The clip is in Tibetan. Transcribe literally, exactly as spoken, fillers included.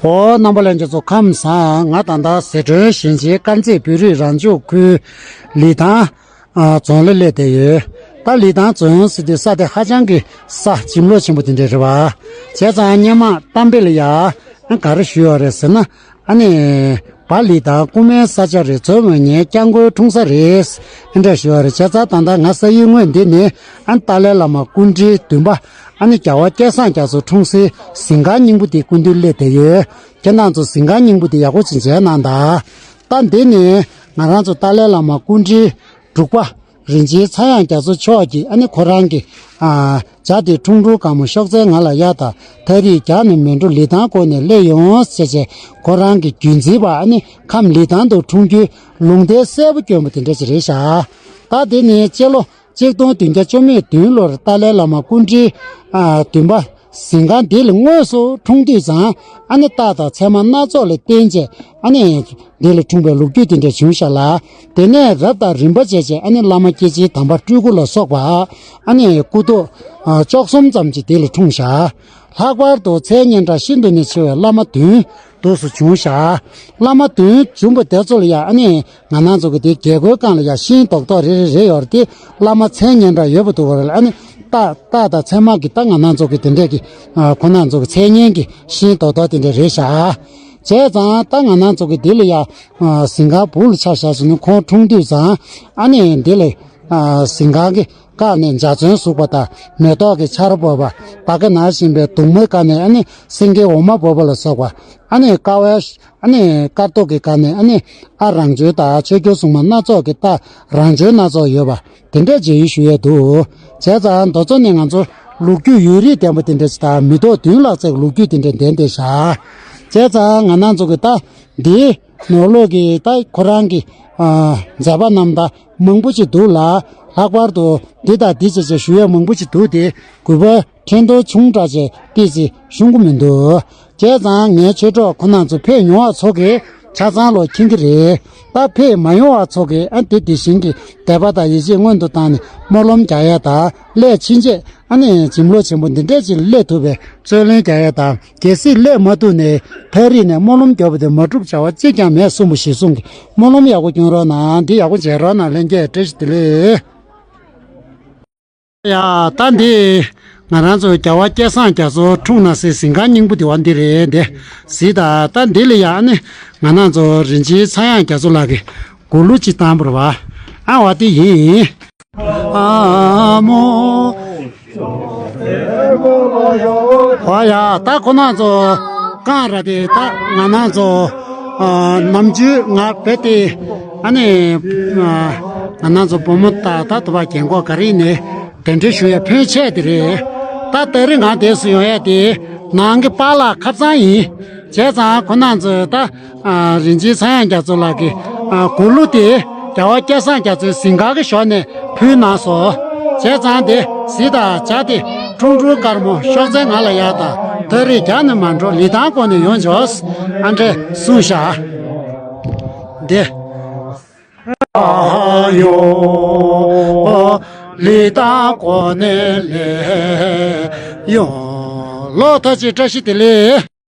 ཨོ། རྣམ་པ་ལྷན་རྒྱས་ཚོ་ཁམས་བཟང་། ང་ད་ལྟ་ཟི་ཁྲོན་ཞིང་ཆེན་དཀར་མཛེས་བོད་རིགས་རང་སྐྱོང་ཁུལ་ལི་ཐང་ཨ་རྫོང་ལ་སླེབས་བསྡད་ཡོད། ད་ལི་ཐང་རྫོང་ཟེར་དུས་ས་དེ་ཧ་ཅང་གི་ས་འཇིམ་ལོག་ཆེན་པོ་དེ་འདྲ་རེད་བ། བྱས་ཙང་སྔོན་མ་གཏམ་དཔེ་ལ་ཡ་ཨ་ག་རེ་ཞུས་ཡོད་རེད་ཟེར་ན། ཨ་ནི་བ་ལི་ཐང་རྐུན་མའི་ས་ཆ་རེད། མཚོ་མོ་ཉའི་སྐྱབས་མགོན་འཁྲུངས་ས་རེད། ཨ་འདྲ་ཞུས་ཡོད་རེད། བྱས་ཙང་ད་ལྟ་ང་ས་ཡུལ་དངོས་འདི་ནི་ཨ་ཏཱ་ལའི་བླ་མ་སྐུ་ཕྲེང་བདུན་པ། ཨ་ནི་རྒྱལ་བ་སྐལ་བཟང་རྒྱ་མཚོ་འཁྲུངས་སའི་གཟིམ་ཁང་རྙིང་པ་དེའི་སྐུ་མདུན་སླེབས་བསྡད་ཡོད། ཁྱེད་རང་ཚོ་གཟིམ་ཁང་རྙིང་པ་དེ་ཡག་པོ་ཅིག་མཇལ་གནང་དང་། ད་འདི་ནི་ང་རང་ཚོ་ཏཱ་ལའི་བླ་མ་སྐུ་ཕྲེང་དྲུག་པ་རིན་ཆེན་ཚངས་དབྱངས་རྒྱ་མཚོ་མཆོག་གིས་ཨ་ནི་ཁོ་རང་གི་ཨ་བྱ་དེ་ཁྲུང་ཁྲུང་དཀར་མོ་གཤོག་རྩལ་ང་ལ་གཡར་དང་། ཐག་རིང་རྒྱག་ནས་མི་འགྲོ། ལི་ཐང་བསྐོར་ནས་སླེབས་ཡོང་ཟེར་བྱས། ཁོ་རང་གི་རྒྱུན་འཛིན་པ་ཨ་ནི་ཁམས་ལི་ཐང་དུ་འཁྲུངས་རྒྱུའི་ལུང་བསྟན་གསལ་པོ་བསྐྱོན་པ་དེ་འདྲ་ཞིག་རེད་ཤག་ད་དེ་ནི་སྤྱི་ལོ་ཆིག་སྟོང་བདུན་བརྒྱ་བཅོ་མེད་བདུན་ལོར་ཏཱ་ལའི་བླ་མ་སྐུ་ཕྲེང་ཨ་བདུན་པ་གཟིམ་ཁང་འདི་ལ་དངོས་སུ་འཁྲུངས་དུས་ཙང་ཨ་ནི་རྟགས་དང་མཚན་མ་སྣ་ཚོགས་ལ་བརྟེན་བྱས་ཨ་ནི་འདི་ལ་འཁྲུངས་པའི་ལོ་རྒྱུས་དེ་འདྲ་བྱུང་ཤག་ལ། དེ་ནས་རབ་དང་རིམ་པ་བྱས་བྱས་ཨ་ནི་བླ་མ་སྐྱེས་ཆེན་དམ་པ་སྤྲུལ་སྐུ་ལ་སོགས་པ་ཨ་ནི་སྐུ་ཐོག་ཨ་བཅུ་གསུམ་ཙམ་ཅིག་འདི་ལ་འཁྲུངས་ཤག་ལྷག་པར་དུ་མཚན་སྙན་གྲགས་ཤིན་ཏུ་ནས་ཆེ་བའི་བླ་མ་བདུན་འདུག་སེ་བྱུང་ཤག་བླ་མ་བདུན་བྱུང་བ་དེ་ཚོ་ལ་ཡང་ཨ་ནི་ང་རང་ཚོ་གི་དེ་རྒྱལ་སྒོའི་སྒང་ལ་ཡང་ཤིང་རྡོག་རྡོག་རེ་རེ་རེ་ཡོད་རེད། དེ་བླ་མ་མཚན་སྙན་གྲགས་ཡོད་པ་འདུག་བ་རེད། ཨ་ནི་རྟགས་རྟགས་དང་མཚན་མ་གི་ད་ང་རང་ཚོ་གི་དེ་འདྲས་ཀྱི་ཨ་ཁོ་རང་ཚོ་གི་མཚན་སྙན་གྱི་ཤིང་རྡོག་རྡོག་དེ་འདྲས་རེད་ཤག་བྱས་ཙང་ད་ང་རང་ཚོ་གི་དེ་ལ་ཡང་ཨ་གཟིམ་ཁང་སྦུག་ལ་ཆ་བཞག་སོང་ན་ཁོང་འཁྲུངས་དུས་ཙང་ཨ་ནི་དེ་ལ་ཨ་གཟིམ་ཁང་གི་བཀག་ནས་འཇའ་ཚོན་བཟུང་བ་དང་མེ་ཏོག་གི་ཆར་འབབ་པ། བ་ག་ནར་བཞིན་པའི་གདུང་མའི་བཀག་ནས་ཨ་ནི་སེང་གེའི་འོ་མ་འབབ་པ་ལ་སོགས་པ། ཨ་ནི་ཀ་བའི་ཨ་ནི་སྐར་ཐོག་གི་བཀག་ནས་ཨ་ནི་ཨ་རང་བྱོན་དང་ཆོས་སྐྱོང་སྲུང་མ་སྣ་ཚོགས་ཀྱི་རྟགས་རང་བྱོན་སྣ་ཚོགས་ཡོད་པ་དེ་འདྲས་མཇལ་ཡུལ་ཞུ་ཡས་འདུག་བྱས་ཙང་འདི་ཚོ་ནི་ང་ཚོ་ལོ་རྒྱུས་ཡུན་རིང་ལྡན་པ་དེ་འདྲས་ཅིག་དང་མི་ཐོག་བདུན་ལྷག་ཙམ་ལོ་རྒྱུས་དེ་འདྲས་ལྡན་བསྡད་ཤག་བྱས་ཙང་ང་རང་ཚོ་གི་ད་འདི་ནོར་ལུག་གི་ད་ཁོ་རང་གི་ཨ་མཛད་པ་རྣམས་ད་མང་པོ་ཅིག་འདུག་ལ། ལྷག་པར་དུ་འདི་དང་འདི་བྱས་བྱས་ཞུ་ཡས་མང་པོ་ཅིག་འདུག་སྟེ། གུས་པ་ཕྲན་བུ་ཆུང་དྲགས་བྱས་ཏོག་ཙམ་ཤོང་གི་མི་འདུག་བྱས་ཙང་ངའི་ཆོས་གྲོགས་ཁོ་རང་ཚོ་ཕེབས་མྱོང་བ་ཚོ་གིས་ཆ་ཚང་ལོ་མཁྱེན་གྱི་རེད། ད་ཕེབས་མ་མྱོང་བ་ཚོ་གིས་ཨ་དེ་དེ་བཞིན་གྱི་དད་པ་དང་ཡིད་ཆེས་སྔོན་དུ་བཏང་ནས་སྨོན་ལམ་རྒྱག་ཡས་དང་སླད་ཕྱིན་ཆད་ཨ་ནི་འཇིམ་ལོག་ཆེན་པོ་འདི་འདྲས་ཅིག་སླེབས་ཐུབ་པའི་རྩོད་ལེན་རྒྱག་ཡས་དང་། གལ་སྲིད་སླེབས་མ་ཐུབ་ནའི་ཐག་རིང་ནས་སྨོན་ལམ་རྒྱབ་པ་དེ་མ་འགྲུབ་བྱ་བ་གཅིག་ཀྱང་མེད་གསུངས་པ་ཞིག་གསུངས་ཀྱི། སྨོན་ལམ་ཡག་པོ་སྐྱོན་རོགས་གནང་། འདི་ཡག་པོ་མཇལ་རོགས་གནང་། ལྷན་རྒྱས་བཀྲ་ཤིས་བདེ་ལེགས། ཡ། ད་འདི་ང་རང་ཚོ་རྒྱལ་བ་སྐལ་བཟང་རྒྱ་མཚོ་འཁྲུངས་ན་སའི་གཟིམ་ཁང་རྙིང་པ་འདི་བ་འདི་རེད། འདི་གཟིགས་དང་། ད་འདི་ལ་ཡང་ནི་ང་རང་ཚོ་རིན་ཆེན་ཚངས་དབྱངས་རྒྱ་མཚོ་ལགས་ཀྱིས་མགུར་གླུ་ཅིག་བཏང་བ་རེད་བ། ཨ་བ་དེ་ཡིན། ཨ་མོ། ཨོ་ཡ། ད་ཁོ་རང་ཚོ་རྐང་ར་དེ་ད་ང་རང་ཚོ་ཨ་ནམ་རྒྱུན་ང་རྦད་དེ་ཨ་ནི་ཨ་ང་རང་ཚོ་བུ་མོ་དང་ད་དུ་བ་རྒན་གོག་ག་རེ་ནས་གདན་འདྲེན་ཞུ་ཡ་ཕོན་ཆེ་དེ་རེད། ད་ད་རེས་ང་འདས་སུ་ཡོང་ཡ་དེ་ནང་གི་པཱ་ལགས་ཁ་སང་ཡིན། བྱས་ཙང་ཁོ་རང་ཚོས་ད་ཨ་རིན་ཆེན་ཚངས་དབྱངས་རྒྱ་མཚོ་ལགས་ཀྱི་ཨ་མགུར་གླུ་དེ་རྒྱལ་བ་སྐལ་བཟང་རྒྱ་མཚོའི་གཟིམ་ཁང་གི་ཞོར་ནས་ཕུལ་གནང་སོང་། བྱས་ཙང་དེ་གཟིགས་དང་། བྱ་དེ་ཁྲུང་ཁྲུང་དཀར་མོ་གཤོག་རྩལ་ང་ལ་གཡར་དང་། ཐག་རིང་རྒྱག་ནས་མ་འགྲོ། ལི་ཐང་བསྐོར་ནས་ཡོང་ཆོག་ཨ་འདྲས་གསུངས་ཤག་འདི། ཨ་ཡོ། ལི་ཐང་བསྐོར་ནས་སླེབས་ཡོང་། ལོ་ཐ་ཆེ་བཀྲ་ཤིས་བདེ་ལེགས།